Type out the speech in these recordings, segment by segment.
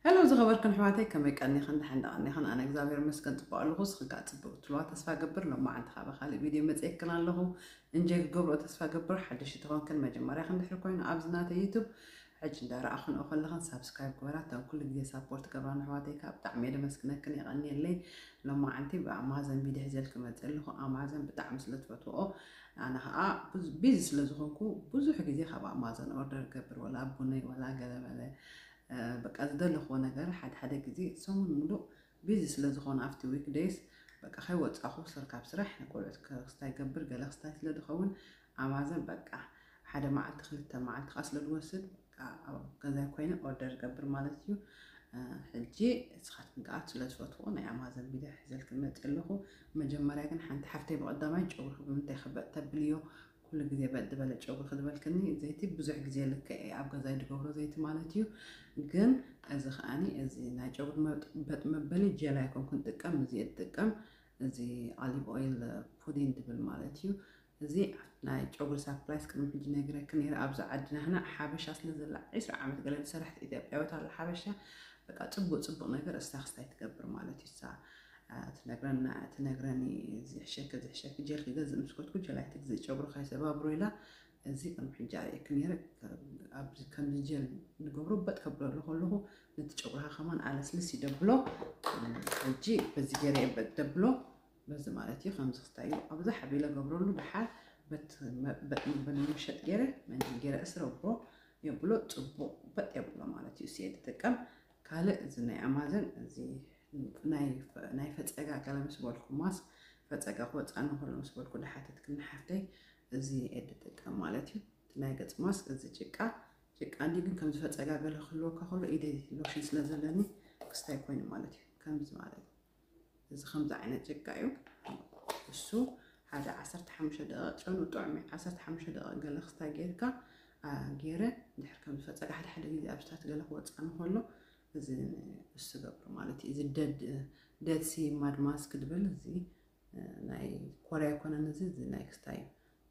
ሄሎ ዝኸበርክን ኣሕዋተይ፣ ከመይ ቀኒኽን? ደሓን ዶ ቀኒኽን? ኣነ እግዚኣብሔር ይመስገን ጽቡቕ ኣለኹ። ንስኽን ከኣ ጽቡቕ ትብልዋ ተስፋ ገብር። ሎማዓንቲ ከኣ ብኻልእ ቪድዮ መጺኤክን ኣለኹ። እንጆይ ክገብሮ ተስፋ ገብር። ሓድሽ እንተኾንክን መጀመርያኽን ድሕሪ ኮይኑ ኣብዚ ናተይ ዩቱብ ሕጂ እንዳረኣኽንኦ ከለኽን ሳብስክራይብ ግበራ። እተን ኩሉ ግዜ ሳፖርት ትገብራኒ ኣሕዋተይ ከኣ ብጣዕሚ እየ ደመስግነክን፣ የቐንየለይ። ሎማዓንቲ ብኣማዘን ቪድዮ ሒዘልኪ መጺአ ኣለኹ። ኣማዘን ብጣዕሚ ስለ ትፈትወኦ ኣነ ከኣ ብዙ ቢዚ ስለ ዝኾንኩ ብዙሕ ግዜ ካብ ኣማዘን ኦርደር ገብር፣ ወላ ቡነይ ወላ ገለመለ፣ እ፣ በቃ ዝደለኽዎ ነገር ሓደ ሓደ ግዜ ሰሙን ሙሉእ ቢዚ ስለ ዝኾነ ኣብቲ ዊክ ደይስ በቃ ከይወጻኹ ስር ካብ ስራሕ ንቆልዑት ክስታይ ገብር ገለ ክስታይ ስለ ዝኸውን ኣማዘን በቃ ሓደ መዓልቲ ክልተ መዓልቲ ከኣ ስለ ዝወስድ በቃ ኣብ ገዛይ ኮይነ ኦርደር ገብር ማለት እዩ። እ፣ ሕጂ ንስኻትክን ከኣ ስለ ትፈትዎ ናይ ኣማዘን ቪድዮ ሒዘልክን መጺአ ኣለኹ። መጀመርያ ግን ሓንቲ ሓፍተይ ብቐዳማይ ጨጉርኺ ብምንታይ ክበጥ ተብልዮ ኩሉ ግዜ በጥ ዝበለ ጨጉሪ ክድበልክኒ ዘይቲ ብዙሕ ግዜ ልክዕ እየ ኣብ ገዛይ ዝገብሮ ዘይቲ ማለት እዩ። ግን እዚ ከኣኒ እዚ ናይ ጨጉሪ መጥ-፣ በጥ መበሊ ጀል ኣይኮንኩን ጥቀም፣ እዚ እየ ዝጥቀም። እዚ ኦሊቭ ኦይል ፑዲን ዝብል ማለት እዩ። እዚ ናይ ጨጉሪ ሳፕላይስ ቅድሚ ሕጂ ነግረክ ነይረ። ኣብዚ ዓድና ህና ሓበሻ ስለ ዘላ ዒስራ ዓመት ገለ ዝሰራሕት ኢትዮጵያዊት ኣላ ሓበሻ። በቃ ጽቡቅ ጽቡቅ ነገር እሳ ክስታይ ትገብር ማለት እዩ። እሳ፣ አ፣ ትነግረና፣ ትነግረኒ፣ እዚ ሕሸኪ፣ እዚ ሕሸኪ፣ ጀል ክገዝእ ምስ ከድኩ ጀል ኣይትግዝእ ጨጉሪ ከይሰባብሮ ኢላ። እዚ ቅድሚ ሕጂ ኣርእየኪ ነይረ። ኣብዚ ከምዚ ጀል ንገብሮ በጥ ከብለሉ ከለኹ ነቲ ጨጉርኻ ከማን ኣለስልስ ይደብሎ። ሕጂ በዚ ገይረ እየ በጥ ደብሎ። በዚ ማለት እዩ ከምዚ ክስታይ እዩ። ኣብዛ ሓቢለ ገብረሉ ደሓር በት-፣ በጥ መበሊ መሸጥ ገይረ መንዲል ገይረ እስረ ብሮ የብሎ ጽቡቅ በጥ የብሎ ማለት እዩ። እሱ እየ ዝጥቀም። ካልእ እዚ ናይ ኣማዘን እዚ ናይ ፈ-፣ ናይ ፈጸጋ ገለ ምስ በልኩ ማስክ ፈጸጋ ክወጻኒ ከሎ ምስ በልኩ ደሓተትክኒ ሓፍተይ እዚ እየ ዝጥቀም ማለት እዩ። እቲ ናይ ገጽ ማስክ እዚ ጭቃ፣ ጭቃ እንዲ ግን ከምዚ ፈጸጋ ገለ ክህልወካ ከሎ ኢደይ ሎሽን ስለ ዘለኒ ክስታይ ኮይኑ ማለት እዩ። ከምዚ ማለት እዩ። እዚ ከምዚ ዓይነት ጭቃ እዩ። እሱ ሓደ ዓሰርተ ሓሙሽተ ደቂቕ ጨኑ ጥዑም እዩ። ዓሰርተ ሓሙሽተ ደቂቕ ገለ ክስታይ ጌርካ፣ አ፣ ጌረ እንድሕር ከም ዝፈጸጋ ሓደ ሓደ ግዜ ኣብ ስታት ገለ ክወጽኣኒ ከሎ እዚ እሱ ገብሮ ማለት እዩ። እዚ ደድ፣ ደድ ሲ ማድ ማስክ ድብል እዚ፣ እ፣ ናይ ኮርያ ኣይኮነን እዚ፣ እዚ ናይ ክስታይ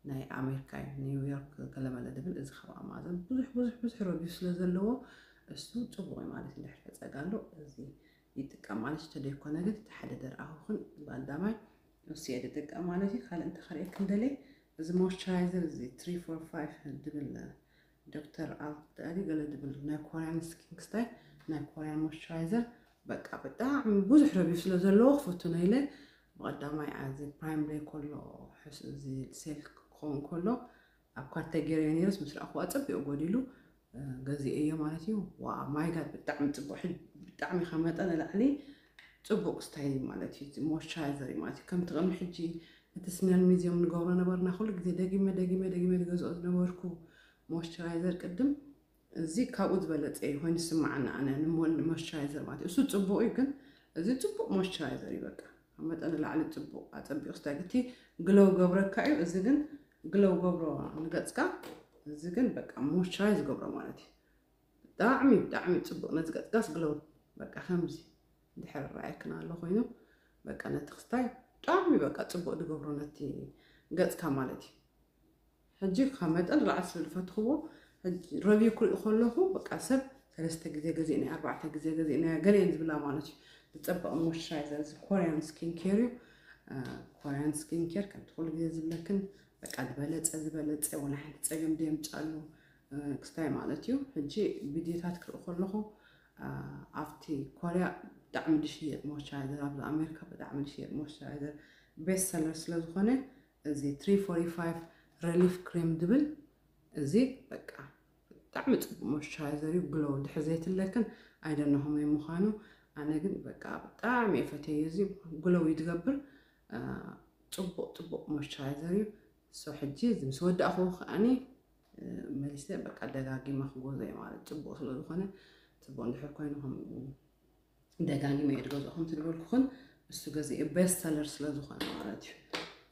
ናይ ኣሜሪካ እዩ። ኒውዮርክ ገለመለ ድብል እዚ ካብ ኣማዞን ብዙሕ ብዙሕ ብዙሕ ረቪው ስለ ዘለዎ እሱ ጽቡቕ እዩ ማለት እዩ። እንድሕር ፈጸጋ ኣሎ እዚ ይጥቀም ማለት እዩ። ተደይኮነ ግን እቲ ሓደ ደርኣኹኽን ባልዳማይ እሱ እየ ዝጥቀም ማለት እዩ። ካልእ እንተ ከርእየክን ደልየ እዚ ሞይስቸራይዘር እዚ ትሪ ፎር ፋይቭ ድብል ዶክተር ኣልዳሪ ገለ ድብል ናይ ኮርያን ስኪን ክስታይ ናይ ኮርያን ሞይስቸራይዘር በቃ ብጣዕሚ ብዙሕ ረቪው ስለ ዘለዎ ክፈትኖ ኢለ ብቐዳማይ እዚ ፕራይም ደይ ከሎ ሕስ-፣ እዚ ሴል ክኸውን ከሎ ኣብ ካርተ ገይረዮ ነይረስ ምስ ረኣኹዋ ጽቡቕ ጎዲሉ፣ እ፣ ገዚኤዮ ማለት እዩ። ዋ፣ ማይ ጋድ ብጣዕሚ ጽቡቕ፣ ሕጂ ብጣዕሚ ካብ መጠን ንላዕሊ ጽቡቕ ስታይል ማለት እዩ። ሞይስቸራይዘር እዩ ማለት እዩ። ከምቲ ቅድሚ ሕጂ እቲ ስሜል ሚዚየም ንገብሮ ነበርና፣ ኩሉ ግዜ ደጊመ፣ ደጊመ፣ ደጊመ ዝገዝኦ ዝነበርኩ ሞይስቸራይዘር ቅድም፣ እዚ ካብኡ ዝበለጸ እዩ ኮይኑ ዝስምዓኒ ኣነ፣ ንሞ-፣ ንሞይስቸራይዘር ማለት እዩ። እሱ ጽቡቕ እዩ፣ ግን እዚ ጽቡቕ ሞይስቸራይዘር እዩ። በቃ፣ ካብ መጠን ንላዕሊ ጽቡቕ፣ ኣጸቢቑ ስታይል። እቲ ግሎው ገብረካ እዩ፣ እዚ ግን ግሎው ገብሮ ንገጽካ፣ እዚ ግን በቃ ሞይስቸራይዝ ገብሮ ማለት እዩ። ብጣዕሚ፣ ብጣዕሚ ጽቡቕ፣ ነዚ ገጽካስ ግሎው፣ በቃ፣ ከምዚ እንድሕር ረኣየክን ኣሎ ኮይኑ፣ በቃ፣ ነቲ ክስታይ ብጣዕሚ፣ በቃ፣ ጽቡቕ ዝገብሮ ነቲ ገጽካ ማለት እዩ። ሕጂ ካብ መጠን ንላዕሊ ስለ ዝፈትኽዎ፣ ሕጂ ረቪው ክርኢ ከለኹ፣ በቃ፣ ሰብ ሰለስተ ግዜ ገዚእናያ፣ ኣርባዕተ ግዜ ገዚእናያ፣ ገለ እየን ዝብላ ማለት እዩ። ዝጸበቐ ሞይስቸራይዘር፣ እዚ ኮርያን ስኪን ኬር እዩ። እ፣ ኮርያን ስኪን ኬር ከምቲ ኩሉ ግዜ ዝብለክን፣ በቃ፣ ዝበለጸ፣ ዝበለጸ፣ ወላ ሓንቲ ጸገም ደየምጻሉ፣ እ፣ ክስታይ ማለት እዩ። ሕጂ ቪድዮታት ክርኢ ከለኹ፣ እ፣ ኣብቲ ኮርያ ብጣዕሚ ዝሽየጥ ሞይስቸራይዘር፣ ኣብዚ ኣሜሪካ ብጣዕሚ ዝሽየጥ ሞይስቸራይዘር ቤስት ሰለር ስለ ዝኾነ፣ እዚ ትሪ ፎርቲ ፋይቭ ሪሊፍ ክሬም ዝብል እዚ በቃ ብጣዕሚ ጽቡቕ ሞይስቸራይዘር እዩ። ግሎው እንድሕር ዘይትብለክን ኣይደነኹም እዩ ምዃኑ። ኣነ ግን በቃ ብጣዕሚ እየ ፈትየዮ። እዚ ግሎው እዩ ዝገብር፣ እ፣ ጽቡቕ ጽቡቕ ሞይስቸራይዘር እዩ። ሶ ሕጂ እዚ ምስ ወዳእኹ ከኣኒ፣ እ፣ መሊሰ በቃ ደጋጊመ ክገዝኦ እየ ማለት ጽቡቕ ስለ ዝኾነ፣ ጽቡቕ እንድሕር ኮይኑ ከም ደጋጊመ እየ ዝገዝኦ፣ ከምቲ ዝበልኩኽን እሱ ገዚኤ ቤስት ሰለር ስለ ዝኾነ ማለት እዩ።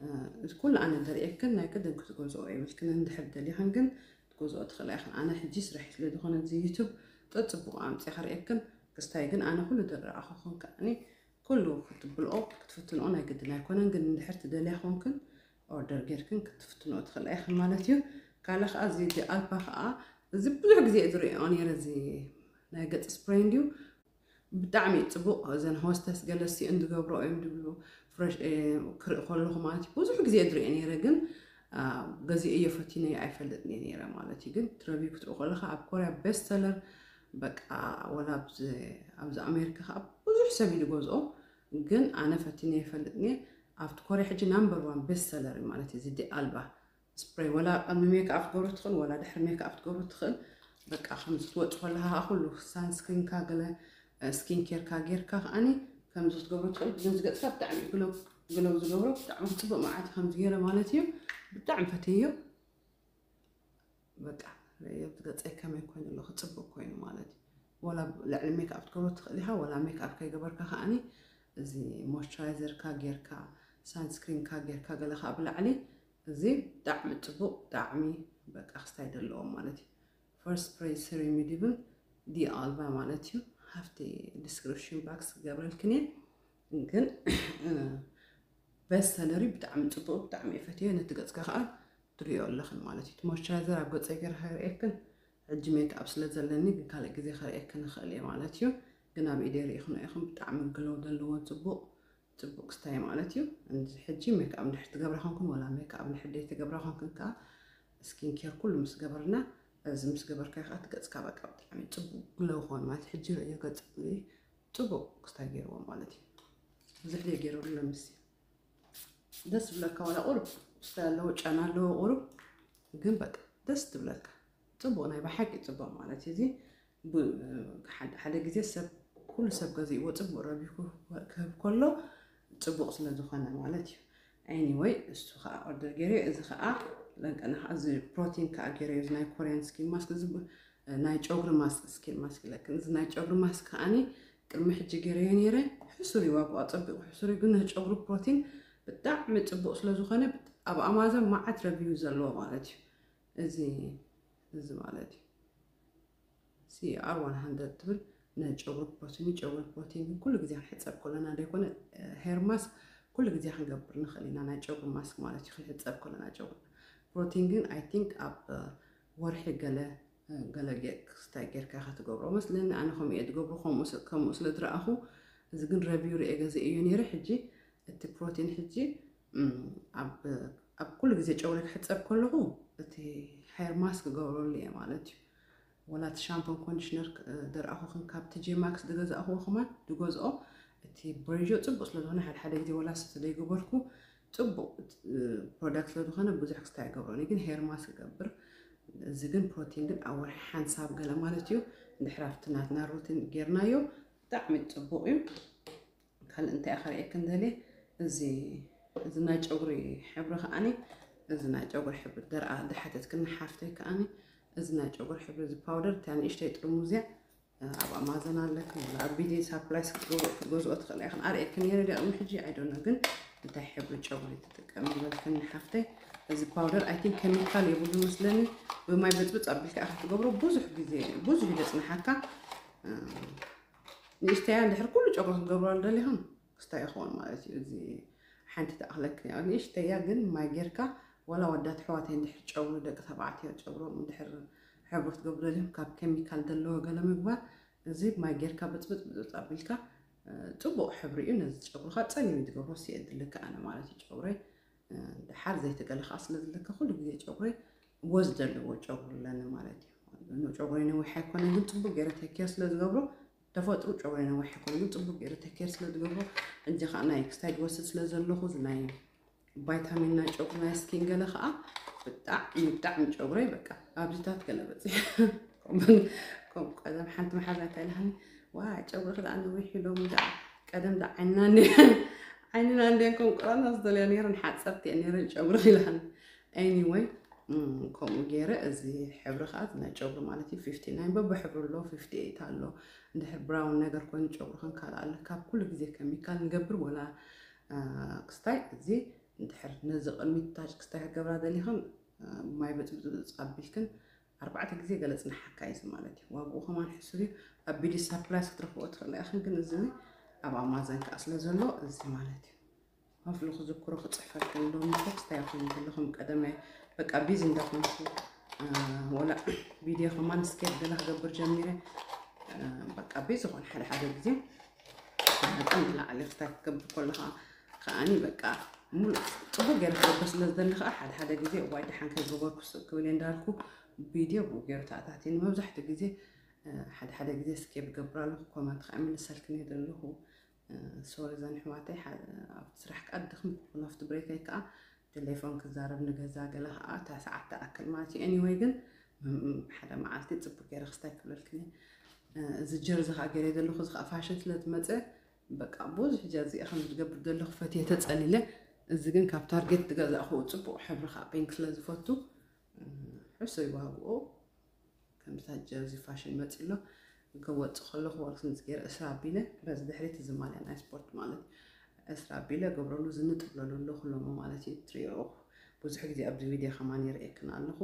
እ፣ እዚ ኩሉ ኣነ ዘርእየክን ናይ ቅድም ክትገዝኦ የብልክን፣ እንድሕር ደሊኽን ግን ክትገዝኦ ትኽእላ ኢኽን። ኣነ ሕጂ ስራሐይ ስለ ዝኾነ እዚ ዩቱብ ጠጽቡቑ ኣምጺኤ ከርእየክን ክስታይ ግን ኣነ ኩሉ ዝረኣኹኽን ከኣኒ ኩሉ ክትብልኦ ክትፍትንኦ ናይ ግድን ኣይኮነን፣ ግን እንድሕር ትደልያ ኮንክን ኦርደር ጌርክን ክትፍትንኦ ትኽእላ ኢኽን ማለት እዩ። ካልእ ከኣ እዚ ኣልፓ ከኣ እዚ ብዙሕ ግዜ እየ ዝርእዮ ነይረ፣ እዚ ናይ ገጽ ስፕሬይ እንድዩ ብጣዕሚ ጽቡቕ። እዘን ሆስተስ ገለ ሲኦን ዝገብሮ እዮም ዝብሉ ፍረሽ ክርኢ ከለኹ ማለት እዩ። ብዙሕ ግዜ ድሪኦ ነይረ፣ ግን ገዚኤዮ ፈቲነዮ ኣይፈልጥን እየ ነይረ ማለት እዩ። ግን ትረቢ ክትርኢ ከለኻ ኣብ ኮርያ ቤስት ሰለር፣ በቃ፣ ወላ ኣብዚ ኣሜሪካ ከዓ ብዙሕ ሰብ እዩ ዝገዝኦ፣ ግን ኣነ ፈቲነ ይፈልጥን እየ። ኣብቲ ኮርያ ሕጂ ናምበር ዋን ቤስት ሰለር እዩ ማለት እዩ። እዚ ዲ ኣልባ ስፕሬይ፣ ወላ ቅድሚ ሜክኣፕ ክትገብሮ ትኽእል፣ ወላ ድሕሪ ሜክኣፕ ክትገብሮ ትኽእል። በቃ፣ ከምዚ ክትወጽእ ከለኻ ከዓ ኩሉ ሳንስክሪንካ ገለ፣ ስኪን ኬርካ ጌርካ ከዓኒ ከምዚ ክትገብሮ ትኽእል። ግን ዝገጽካ ብጣዕሚ ግለው፣ ግለው ዝገብሮ ብጣዕሚ ጽቡቕ መዓት ከምዚ ገይረ ማለት እዩ። ብጣዕሚ ፈትየዮ። በቃ፣ ርእዮ፣ ዝገጸይ ከመይ ኮይኑ ኣሎ፣ ጽቡቕ ኮይኑ ማለት እዩ። ወላ ልዕሊ ሜክኣፕ ክትገብሮ ትኽእል ኢኻ፣ ወላ ሜክኣፕ ከይገበርካ ከዓኒ እዚ ሞይስቸራይዘርካ ጌርካ፣ ሳንስክሪንካ ጌርካ፣ ገለ ከዓ ብላዕሊ፣ እዚ ብጣዕሚ ጽቡቕ፣ ብጣዕሚ በቃ ክስታይ ዘለዎ ማለት እዩ። ፈርስት ስፕሬይ ሲረም እዩ ድብል ዲ ኣልባ ማለት እዩ። ሃፍቲ ዲስክሪፕሽን ባክስ ክገብረልክን እየ። ግን ቤስት ሰለር እዩ፣ ብጣዕሚ ጽቡቕ፣ ብጣዕሚ እየ ፈትዮ። ነቲ ገጽካ ከዓ ትሪኦ ኣለኽን ማለት እዩ። እቲ ሞይስቸራይዘር ኣብ ገጸይ ገይረ ከርእየክን፣ ሕጂ ሜክኣፕ ስለ ዘለኒ ግን ካልእ ግዜ ከርእየክን እኽእል እየ ማለት እዩ። ግን ኣብ ኢደይ ርኢኽንኦ ኢኹም፣ ብጣዕሚ ግለው ዘለዎ ጽቡቕ፣ ጽቡቕ ክስታይ ማለት እዩ። እዚ ሕጂ ሜክኣፕ እንድሕር ትገብራ ኮንክን፣ ወላ ሜክኣፕ እንድሕር ዘይትገብራ ኮንክን ከዓ፣ ስኪን ኬር ኩሉ ምስ ገበርና፣ እዚ ምስ ገበርካዮ ከዓ እቲ ገጽካ በቃ ብጣዕሚ ጽቡቕ ግለው ክኾን ማለት። ሕጂ ርእዮ፣ ገጽ ጽቡቕ ክስታይ ገይርዎ ማለት እዩ። ብዙሕ ደይ ገይረሉ ለምሲ ደስ ዝብለካ፣ ዋላ ቁሩብ ክስታይ ኣለዎ፣ ጨና ኣለዎ ቁሩብ፣ ግን በቃ ደስ ትብለካ። ጽቡቕ፣ ናይ ብሓቂ ጽቡቕ ማለት እዩ። እዚ ብ-፣ ሓደ፣ ሓደ ግዜ ሰብ፣ ኩሉ ሰብ ገዚእዎ ጽቡቕ ረቢኹ ክህብ ከሎ ጽቡቕ ስለ ዝኾነ ማለት እዩ። ኤኒወይ፣ እሱ ከዓ ኦርደር ገይረ፣ እዚ ከዓ ለንቀና፣ እዚ ፕሮቲን ከዓ ገይረ፣ እዚ ናይ ኮርያን ስኪን ማስክ፣ እዚ ብ-፣ ናይ ጨጉሪ ማስክ፣ ስኪን ማስክ ኢለክን፣ እዚ ናይ ጨጉሪ ማስክ ከዓኒ ቅድሚ ሕጂ ገይረዮ ነይረ። ሕሱር እዩ ዋግኡ፣ ኣጸቢቑ ሕሱር እዩ፣ ግን ንጨጉሪ ፕሮቲን ብጣዕሚ ጽቡቕ ስለ ዝኾነ፣ ኣብ ኣማዞን መዓት ረቪው ዘለዎ ማለት እዩ። እዚ፣ እዚ ማለት እዩ። ሲ ኣር ዋን ሃንድረድ ትብል ናይ ጨጉሪ ፕሮቲን እዩ። ጨጉሪ ፕሮቲን ግን ኩሉ ግዜ ክንሕጸብ ከለና ዘይኮነ፣ ሄር ማስክ ኩሉ ግዜ ክንገብር ንኽእል ኢና፣ ናይ ጨጉሪ ማስክ ማለት እዩ፣ ክንሕጸብ ከለና ጨጉሪ። ፕሮቲን ግን፣ ኣይ ቲንክ፣ ኣብ ወርሒ ገለ፣ ገለ ጌ-፣ ክስታይ ጌርካ ኢኻ ትገብሮ መስለኒ። ኣነ ከምኡ እየ ትገብሮ፣ ከምኡ ስ-፣ ከምኡ ስለ ዝረኣኹ፣ እዚ ግን ረቪው ርኤ ገዚኤዮ ነይረ። ሕጂ እቲ ፕሮቲን ሕጂ፣ እም፣ ኣብ፣ ኣብ ኩሉ ግዜ ጨጉሪ ክሕጸብ ከለኹ፣ እቲ ሄር ማስክ ክገብረሉ እየ ማለት እዩ። ወላ እቲ ሻምፖን ኮንዲሽነር ክ-፣ ደርኣኹ ክን ካብ ቲ ጄ ማክስ ዝገዛእኽዎ ከማን ዝገዝኦ፣ እቲ ብሬሾ ጽቡቕ ስለ ዝኾነ፣ ሓደ ሓደ ግዜ ወላ ስተ ዘይገበርኩ፣ ጽቡቕ፣ እ፣ ፕሮዳክት ስለ ዝኾነ ብዙሕ ክስታይ ኣይገብሮን እየ፣ ግን ሄር ማስክ እገብር። እዚ ግን ፕሮቲን ግን ኣብ ወርሒ ሓንሳብ ገለ ማለት እዩ። እንድሕር ኣብቲ ናትና ሩቲን ጌርናዮ፣ ብጣዕሚ ጽቡቕ እዩ። ካልእ እንታይ እየ ከርእየክን ደልየ፣ እዚ፣ እዚ ናይ ጨጉሪ ሕብሪ ከዓኒ፣ እዚ ናይ ጨጉሪ ሕብሪ ደርኣ ዝሓተትክኒ ሓፍተይ ከዓኒ፣ እዚ ናይ ጨጉሪ ሕብሪ፣ እዚ ፓውደር፣ እታ ንእሽተይ ጥርሙዝ እያ፣ ኣብ ኣማዞን ኣለክን፣ ወላ ኣብ ቢዲ ሳፕላይስ ክትገዝኦ፣ ክትገዝኦ ትኽእላ ኢኽን። ኣርእየክን ነይረ ድያ ቅድሚ ሕጂ? ኣይ ዶንት ኖ፣ ግን እንታይ ሕብሪ ጨጉሪ ትጥቀሚ ዝበልክኒ ሓፍተይ፣ እዚ ፓውደር፣ ኣይ ቲንክ፣ ኬሚካል የብሉ መስለኒ። ብማይ በጽብጽ ኣቢልካ ኢኻ ትገብሮ። ብዙሕ ግዜ፣ ብዙሕ እዩ ዘጽንሓካ። እ፣ ንእሽተያ እንድሕር ኩሉ ጨጉሪ ክትገብሮ ደሊኹም፣ ክስታይ ይኸውን ማለት እዩ። እዚ ሓንቲ ትኣኽለክን እያ። ንእሽተያ ግን ማይ ጌርካ፣ ወላ ወዳት ኣሕዋተይ እንድሕር ጨጉሪ፣ ደቂ ተባዕትዮ ጨጉሮም እንድሕር ሕብሪ ክትገብሩ ደሊኹም፣ ካብ ኬሚካል ዘለዎ ገለ ምግባር፣ እዚ ማይ ጌርካ ብጽብጽ ብጽብጽ ኣቢልካ፣ እ፣ ጽቡቕ ሕብሪ እዩ። ነዚ ጨጉርኻ ጸሊም እዩ ዝገብሮ፣ ሲኤ ድልክ ኣነ ማለት እዩ። ጨጉረይ፣ እ፣ ደሓር ዘይተገለ ከኣ ስለ ዝልከ፣ ኩሉ ግዜ ጨጉረይ ወዝ ዘለዎ ጨጉሪ ኣለኒ ማለት እዩ። ጨጉረይ ነዊሕ ኣይኮነን፣ ግን ጽቡቕ ገይረ ቴክ ኬር ስለ ዝገብሮ፣ ተፈጥሮ ጨጉረይ ነዊሕ ኣይኮነን፣ ግን ጽቡቕ ገይረ ቴክ ኬር ስለ ዝገብሮ፣ ሕጂ ከኣ ናይ ክስታይ ዝወስድ ስለ ዘለኹ፣ እዚ ናይ ቫይታሚን ናይ ጨጉሪ ናይ ስኪን ገለ ከኣ ብጣዕሚ፣ ብጣዕሚ ጨጉረይ በቃ ኣብዚታት ገለ በጺሑ። ከም፣ ከም ቀደም ሓንቲ መሓዛ እንታይ ኢላትኒ፣ "ዋ፣ ጨጉርኺ ደኣ ነዊሑ ሎሚ ደኣ፣ ቀደም ደኣ ዓይንና እንደ-፣ ዓይንና እንደ ከም ቆራና ዝደልያ ነይረን ሓጸብቲ እየን ነይረን ጨጉርኺ" ኢላትኒ። ኤኒወይ፣ እም፣ ከምኡ ገይረ እዚ ሕብሪ ከኣ ናይ ጨጉሪ ማለት እዩ ፊፍቲ ናይን በብሕብሩ ኣሎ፣ ፊፍቲ ኤይት ኣሎ። እንድሕር ብራውን ነገር ኮይኑ ጨጉርኽን ካልእ ኣሎ። ካብ ኩሉ ግዜ ኬሚካል ንገብር ወላ፣ እ፣ ክስታይ እዚ እንድሕር ነዚ ቅድሚት ታች ክስታይ ክገብራ ደሊኽን፣ እ፣ ማይ በጽብጽ ኣቢልክን ኣርባዕተ ግዜ ገለ ጽንሓካ እዩ እዚ ማለት እዩ። ዋግኡ ከማን ሕሱር እዩ። ኣብ ቢዲ ሳፕላይስ ክትረኽብኦ ትኽእላ ኢኽን፣ ግን እዚ ኣብ ኣማዘን ከኣ ስለ ዘሎ እዚ ማለት እዩ። ሆፍሊ ክዝክሮ ክጽሕፈልክን ሎሚ ፎክስ እንታይ ይኹን ዘለኹም ቀደመ በቃ ቢዚ እንዳኾንኩ፣ እ፣ ወላ ቪድዮ ከማን ስኬፕ ገለ ክገብር ጀሚረ። በቃ ቤት ዝኾን ሓደ ሓደ ግዜ መጠን ንላዕሊ ክስታይ ክትገብር ከለኻ ከዓኒ በቃ ሙሉ ጽቡቅ ገይረ ክገብር ስለ ዝደሊ ከዓ ሓደ ሓደ ግዜ እዋይ ደሓን ከይገበርኩ ስቕ ክብል እየ እንዳልኩ ቪድዮ ብኡ ገይሩ ተኣታትየኒ። መብዛሕትኡ ግዜ ሓደ ሓደ ግዜ ስኬፕ ገብር ኣለኹ። ኮመንት ከዓ ይምልሰልክን እየ ዘለኹ። ሶሪ ዘን ኣሕዋተይ ኣብቲ ስራሕ ከዓ ድኽም ክብሎ ኣብቲ ብሬከይ ከዓ ቴሌፎን ክዛረብ ንገዛ ገለ ከዓ እታ ሰዓት ትኣክል ማለት እዩ። ኤኒወይ ግን ሓደ መዓልቲ ፅቡቅ ገይረ ክስታይ ክብለልክን እየ። እዚ ጀርዚ ከዓ ገይረ ዘለኹ እዚ ከዓ ፋሽን ስለ ዝመፀ በቃ ብዙሕ ጀርዚ እየ ከም ዝገብር ዘለኹ ፈትየ ተፀሊለ። እዚ ግን ካብ ታርጌት ዝገዛእኹ ፅቡቅ ሕብሪ ከዓ ፒንክ ስለ ዝፈቱ ሕሶ ይዋግኦ ከምዚታት ጀርዚ ፋሽን መፂ ኣሎ። ክወፅእ ከለኹ ዋልክስ ምስ ገይረ እስራ ኣቢለ በዚ ድሕሪት እዚ ማልያ ናይ ስፖርት ማለት እስራ ኣቢለ ገብረሉ ዝንጥ ብለሉ ኣለኹ ሎሚ ማለት እዩ። ትሪኦ ብዙሕ ግዜ ኣብዚ ቪድዮ ከማን የርእየክን ኣለኹ።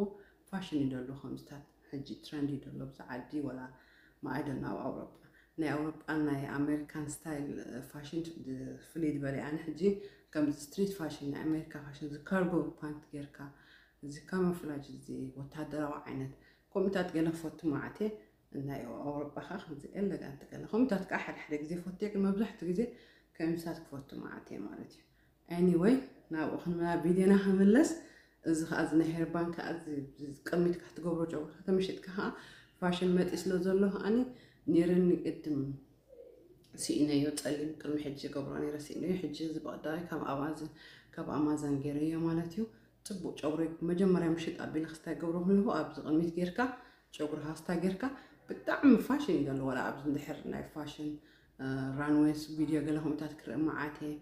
ፋሽን እዩ ደሎ ከምዚታት ሕጂ ትረንድ እዩ ደሎ ብዛ ዓዲ ወላ ማኣይደና ኣብ ኣውሮጳ ናይ ኣውሮጳን ናይ ኣሜሪካን ስታይል ፋሽን ፍልይ ዝበለ ኣነ ሕጂ ከምዚ ስትሪት ፋሽን ናይ ኣሜሪካ ፋሽን እዚ ካርጎ ፓንት ጌርካ እዚ ካሞፍላጅ እዚ ወታደራዊ ዓይነት ከምኡታት ገለ ክፈቱ ማዓት እየ። ናይ ኣውሮጳ ከዓ ከምዚ ኤለጋንት ገለ ከምኡታት ከዓ ሓደ ሓደ ግዜ ፈቱ እየ፣ ግን መብዛሕትኡ ግዜ ከምዚታት ክፈቱ ማዓት እየ ማለት እዩ። ኤኒወይ ናብኡ ክንመና ቪድዮና ክምለስ። እዚ ከዓ እዚ ናይ ሄርባን ከዓ እዚ ቅድሚት ክትገብሮ ጨጉርካ ተመሽጥካ ከዓ ፋሽን መፂ ስለ ዘሎ ከዓኒ ነይረኒ ቅድም ስኢነዮ ጸሊም ቅድሚ ሕጂ ገብሮ ነይረ ስኢነዮ ሕጂ እዚ በቀዳይ ካብ ኣማዘን ካብ ኣማዘን ገይረዮ ማለት እዩ። ጽቡቅ ጨጉሪ መጀመርያ ምሽጥ ኣቢለ ክስታይ ገብሮ ከለኹ ኣብዚ ቅድሚት ጌርካ ጨጉሪ ሃስታ ጌርካ ብጣዕሚ ፋሽን እዩ ዘሎ። ወላ ኣብዚ እንድሕር ናይ ፋሽን ራንዌይስ ቪድዮ ገለ ከምኡታት ክርኢ መዓት እየ።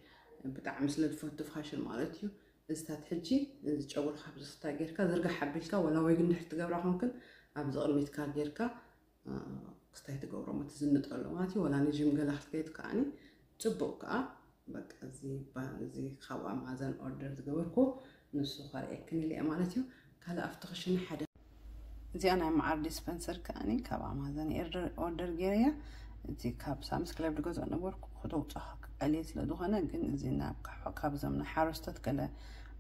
ብጣዕሚ ስለ ዝፈቱ ፋሽን ማለት እዩ። እዚታት ሕጂ እዚ ጨጉርካ ኣብዚ ክስታይ ጌርካ ዝርጋሕ ኣቢልካ ወላ ወይግ እንድሕር ትገብራ ኮንክን ኣብዚ ቅድሚትካ ጌርካ ክስታይ ትገብሮ ሞ ትዝንጠሉ ማለት እዩ። ወላ ንጂም ገላ ክትከይድ ከዓኒ ጽቡቅ ከዓ በቃ እዚ ባ- እዚ ካብ ኣማዘን ኦርደር ዝገበርኩ ንሱ ከርእየክን ኢለ እየ ማለት እዩ። ካልእ ኣብቲ ክሽነ ሓደ እዚኣ ናይ መዓር ዲስፐንሰር ከዓኒ ካብ ኣማዘን ኤርደር- ኦርደር ገይረያ። እቲ ካብ ሳምስ ክለብ ዝገዝኦ ነበርኩ ክተውፅኦ ቀሊል ስለ ዝኾነ ግን እዚ ናብ ካብ- ካብዞም ናይ ሓረስቶት ገለ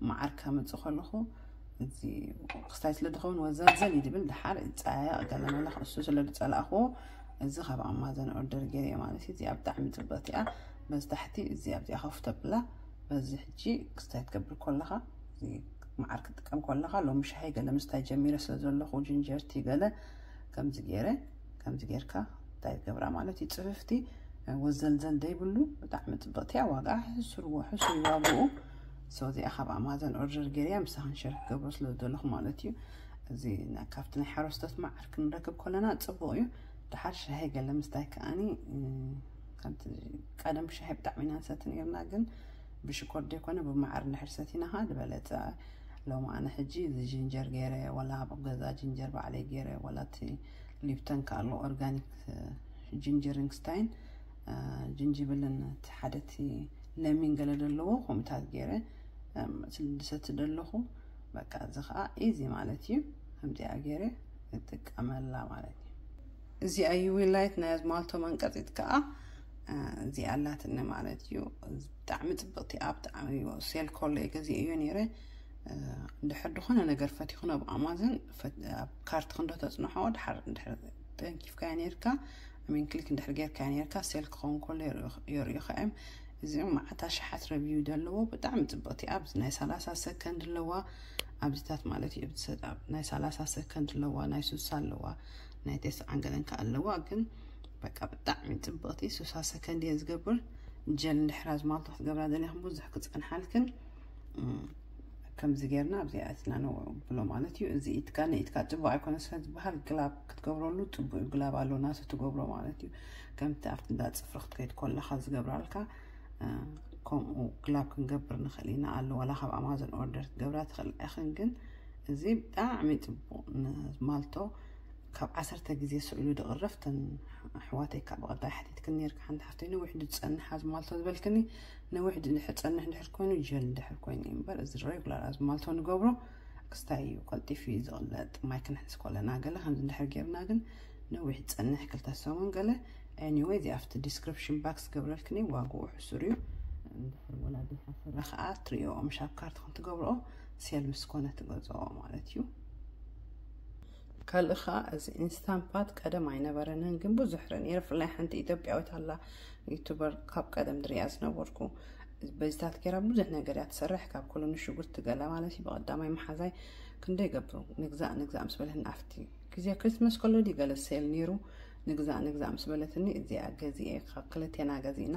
መዓር ከምፅእ ከለኹ እዚ ክስታይ ስለ ዝኸውን ወዘልዘል እዩ ዝብል ድሓር ይፀያየቕ ገለ መለ እሱ ስለ ዝፀላእኹዎ እዚ ካብ ኣማዘን ኦርደር ገይረ ማለት እዩ። እዚኣ ብጣዕሚ ፅብቕቲ እያ። በዚ ታሕቲ እዚኣ ኣብዚኣ ከፍ ተብላ በዚ ሕጂ ክስታይ ትገብር ከለኻ እዚ መዓር ክትጥቀም ከለኻ ሎሚ ሻሂ ገለ ምስታይ ጀሚረ ስለ ዘለኹ ጅንጀርቲ ገለ ከምዚ ገይረ ከምዚ ጌርካ እንታይ ትገብራ ማለት እዩ። ፅፍፍቲ ወዘልዘል ዘይብሉ ብጣዕሚ ፅብቕቲ እያ። ዋጋ ሕሱር ዎ- ሕሱር ዋግኡ ሰው እዚኣ ካብ ኣማዘን ኦርደር ገይረያ ምሳኽን ሸር ክገብሮ ስለ ዝደለኹ ማለት እዩ። እዚ ና- ካብቲ ናይ ሓረስቶት መዓር ክንረክብ ከለና ፅቡቅ እዩ። ድሓር ሻሂ ገለ ምስታይ ከዓኒ እም፣ ከምቲ ቀደም ሻሂ ብጣዕሚ ኢና ንሰቲ ነርና ግን ብሽኮር ዘይኮነ ብመዓር እንድሕር ሰቲና ከዓ ዝበለፀ። ሎሚ ኣነ ሕጂ እዚ ጅንጀር ገይረ ወላ ኣብ ገዛ ጅንጀር ባዕለይ ገይረ ወላ እቲ ሊፕተን ከኣሎ ኦርጋኒክ ጅንጀሪንግ ስታይን ጅንጅብልን እቲ ሓደ እቲ ለሚን ገለ ዘለዎ ከምኡታት ገይረ ዝሰቲ ዘለኹ። በቃ እዚ ከዓ ኢዚ ማለት እዩ። ከምዚኣ ገይረ እጥቀመላ ማለት እዩ። እዚኣ ዩዊ ላይት ናይ ኣዝማልቶ መንቀፂት ከዓ እዚኣ ኣላትኒ ማለት እዩ። ብጣዕሚ ፅብቅቲ እያ። ብጣዕሚ ሴል ኮሎ እየ ገዚአ እዮ ነይረ። እንድሕር ዝኾነ ነገር ፈቲኹን ኣብ ኣማዘን ኣብ ካርት ክንዶ ተፅንሖ ድሓር እንድሕር ተንኪፍካዮ ነርካ ሚን ክሊክ እንድሕር ጌርካዮ ነርካ ሴል ክኸውን ከሎ የርእዩካ እዮም። እዚኦም መዓት ኣሽሓት ረቪው ዘለዎ ብጣዕሚ ፅብቅቲ እያ። ኣብዚ ናይ ሰላሳ ሰከንድ ኣለዋ ኣብዚታት ማለት እዩ። ናይ ሰላሳ ሰከንድ ኣለዋ ናይ ሱሳ ኣለዋ ናይ ቴስዓን ገለን ከኣ ኣለዋ ግን በቃ ብጣዕሚ ፅብቅቲ ሱሳ ሰከንድ እየ ዝገብር። ጀል እንድሕር ኣዝማልቶ ክትገብራ ደሊኹም ብዙሕ ክፀንሓልክን ከምዚ ጌርና ኣብዚኣ ኣትና ነብሎ ማለት እዩ። እዚ ኢትካ ንኢትካ ፅቡቅ ኣይኮነ ስለ ዝበሃል ግላብ ክትገብረሉ ፅቡቅ እዩ። ግላብ ኣሎ ናቱ ትገብሮ ማለት እዩ። ከምቲ ኣብቲ እንዳ ፅፍሪ ክትከይድ ከለካ ዝገብራልካ ከምኡ ግላብ ክንገብር ንኽእል ኢና ኣሎ ዋላ ካብ ኣማዞን ኦርደር ክትገብራ ትኽእል ኢኽን ግን እዚ ብጣዕሚ ፅቡቅ ንማልቶ ካብ ዓሰርተ ግዜ ስእሉ ድቕረፍ ተን ኣሕዋተይ ካብ ብቐዳይ ሓቲትክን ነርካ ሓንቲ ሓፍተይ ነዊሕ ድፀንሕ ኣዝማልቶ ዝበልክኒ ነዊሕ ድሕር ፀንሕ ድሕር ኮይኑ ጀል ድሕር ኮይኑ እዩ እምበር እዚ ሬጉላር ኣዝማልቶ ንገብሮ ክስታይ እዩ ቀልጢፉ እዩ ዝቕለጥ ማይ ክንሕዝ ከለና ገለ ከምዚ እንድሕር ጌርና ግን ነዊሕ ፀንሕ ክልተ ሰሙን ገለ anyway እዚ ኣብቲ ዲስክሪፕሽን ባክስ ገብረልክኒ ዋግኡ ሕሱር እዩ እንድሕር ወላ ድሓሰረ ከዓ ትሪኦ ምሻብ ካርት ክንትገብርኦ ሴል ምስ ኮነ ትገዝኦ ማለት እዩ። ካልእ ኸዓ እዚ ኢንስታንት ፓት ቀደም ኣይነበረንን፣ ግን ብዙሕ ርኢ ነይረ። ብፍላይ ሓንቲ ኢትዮጵያዊት ኣላ ዩቱበር ካብ ቀደም ዝሪኣ ዝነበርኩ፣ በዚታት ገይራ ብዙሕ ነገር እያ ትሰርሕ። ካብ ኩሉ ንሽጉርቲ ገለ ማለት እዩ። ብቐዳማይ መሓዛይ ክንደይ ገብሩ ንግዛእ ንግዛእ ምስ በለትኒ፣ ኣብቲ ግዜ ክሪስመስ ከሎ ድዩ ገለ ሴል ነይሩ፣ ንግዛእ ንግዛእ ምስ በለትኒ፣ እዚኣ ገዚኤ፣ ካብ ክልቴና ገዚእና።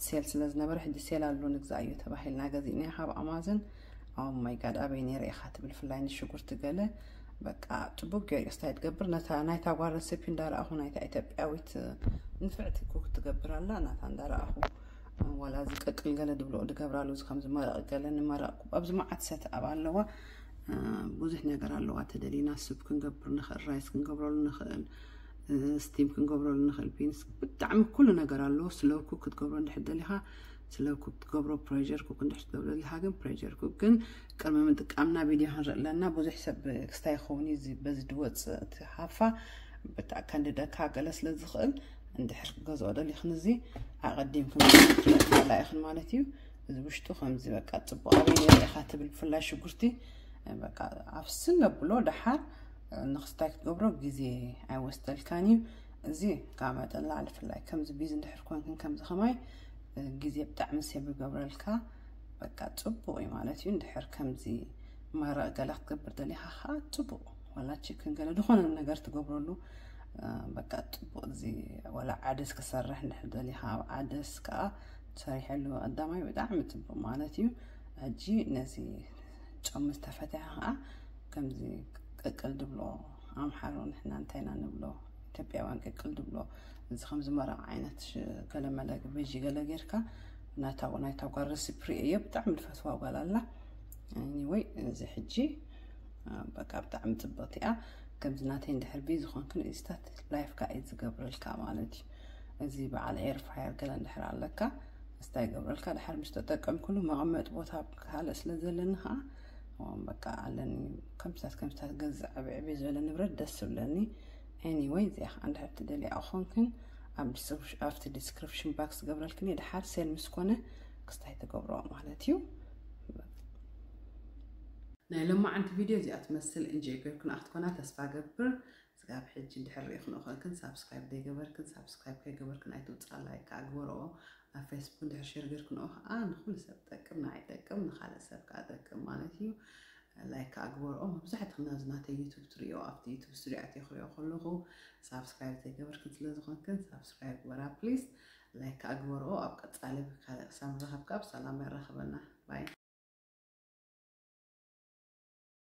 ሴል ስለ ዝነበረ፣ ሕጂ ሴል ኣሎ ንግዛእ እዩ ተባሂልና ገዚእና ካብ ኣማዘን። ኦ ማይ ጋድ፣ ኣበይ ነይረ ኢኻ ትብል፣ ብፍላይ ንሽጉርቲ ገለ በቃ ጽቡቅ ገይሩ ስታይ ትገብር። ነታ ናይታ ጓል ረሲፒ እንዳረኣኹ፣ ናይታ ኢትዮጵያዊት ንፍዕቲ ኩክ ትገብር ኣላ፣ ናታ እንዳረኣኹ፣ ዋላ እዚ ቅቅል ገለ ድብሎ ድገብራሉ፣ እዚ ከምዚ መረቕ ገለ ንመረቕ ኣብዚ መዓት ሰት ኣብ ኣለዋ። እ፣ ብዙሕ ነገር ኣለዋ። ተደሊና ሱፕ ክንገብር ንኽእል፣ ራይስ ክንገብረሉ ንኽእል፣ እ፣ ስቲም ክንገብረሉ ንኽእል፣ ቢንስ፣ ብጣዕሚ ኩሉ ነገር ኣለዎ። ስሎው ኩክ ክትገብሮ እንድሕር ደሊኻ ስሎው ኩክ ትገብሮ፣ ፕሬሸር ኩክ እንድሕር ትገብሮ ደሊኻ ግን ፕሬሸር ኩክ። ግን ቅድሚ ምጥቃምና ቪድዮ ክንርኢ ኣለና። ብዙሕ ሰብ ክስታይ ይኸውን እዩ እዚ በዚ ድወፅ እቲ ሃፋ ብጣዕ ከንድደካ ገለ ስለ ዝኽእል፣ እንድሕር ክገዝኦ ደሊኽን እዚ ኣቐዲምኩም ትፈልጣላ ኢኽን ማለት እዩ። እዚ ውሽጡ ከምዚ በቃ ጽቡቕ ኣበይ ነይረ ኢኻ ትብል፣ ብፍላይ ሽጉርቲ በቃ ኣብስን ነብሎ ደሓር ንኽስታይ ክትገብሮ ግዜ ኣይወስደልካን እዩ። እዚ ካብ መጠን ላዕሊ፣ ብፍላይ ከምዚ ቢዚ እንድሕር ኮንክን ከምዚ ከማይ ግዜ ብጣዕሚ ሴቭ ይገብረልካ። በቃ ጽቡቕ እዩ ማለት እዩ። እንድሕር ከምዚ መረቕ ገለ ክትገብር ደሊኻ ኸዓ ጽቡቕ፣ ዋላ ቺክን ገለ ዝኾነ ነገር ትገብረሉ፣ እ፣ በቃ ጽቡቕ። እዚ ዋላ ዓደስ ክሰርሕ እንድሕር ደሊኻ ኣብ ዓደስ ከኣ ሰሪሐሉ ቀዳማይ ብጣዕሚ ጽቡቕ ማለት እዩ። ሕጂ ነዚ ጨሙ ዝተፈትሐ ኸዓ ከምዚ ቅቅል ድብሎ፣ ኣምሓሩ ንሕና እንታይ ኢና ንብሎ፣ ኢትዮጵያውያን ቅቅል ድብሎ፣ እዚ ከምዚ መረቕ ዓይነት ሽ-፣ ገለመለ ቬጂ ገለ ጌርካ፣ ናታ፣ ናይታ ጓል ረሲፒ ርእየ እየ፣ ብጣዕሚ ዝፈትዋ ጓል ኣላ። ኤኒወይ፣ እዚ ሕጂ፣ እ፣ በቃ ብጣዕሚ ጽብቕቲ እያ። ከምዚ ናተይ እንድሕር ቢዚ ዝኾንክን፣ እዚታት ላይፍ ከኣ እዩ ዝገብረልካ ማለት እዩ። እዚ በዓል ኤር ፍራየር ገለ እንድሕር ኣለካ፣ እስታይ ይገብረልካ። ድሓር ምስ ተጠቀምክሉ መቐመጢ ቦታ ካልእ ስለ ዘለኒ ኸዓ፣ እ፣ በቃ ኣለኒ። ከምዚታት፣ ከምዚታት ገዝእ ዕብይ ዕብይ ዝበለ ንብረት ደስ ዝብለኒ። ኤኒወይ፣ እዚኣ ኸዓ እንድሕር ትደልያ ኮንክን፣ ኣብ ዲስክሪፕሽ-፣ ኣብቲ ዲስክሪፕሽን ባክስ ዝገብረልክን እየ። ድሓር ሴል ምስ ኮነ ክስታይ ትገብሮ ማለት እዩ። ናይ ሎማዓንቲ ቪድዮ እዚኣ ትመስል። እንጆይ ጌርክን ኣኽትኮና ተስፋ ገብር። ስጋብ ሕጂ እንድሕር ርኢኽንኦ ኮንክን ሳብስክራይብ ዘይገበርክን፣ ሳብስክራይብ ከይገበርክን ኣይትውጻእ፣ ላይክ ከኣ ግበርኦ። ኣብ ፌስቡክ እንድሕር ሼር ጌርክንኦ ከኣ ንኹሉ ሰብ ጠቅም፣ ንዓይ ጠቅም፣ ንኻልእ ሰብ ከኣ ጠቅም ማለት እዩ። ላይክ ከኣ ግበርኦ። መብዛሕትኽን ናብዚ ናተይ ዩቱብ ትርእዮ፣ ኣብቲ ዩቱብ ስቱዲዮ ኣትየ ክርእዮ ከለኹ ሳብስክራይብ ዘይገበርክን ስለ ዝኾንክን ሳብስክራይብ ግበራ ፕሊዝ። ላይክ ከኣ ግበርኦ። ኣብ ቀጻሊ ብካልእ ክሳብ ንራኸብ ከኣ ብሰላም የራኽበና። ባይ።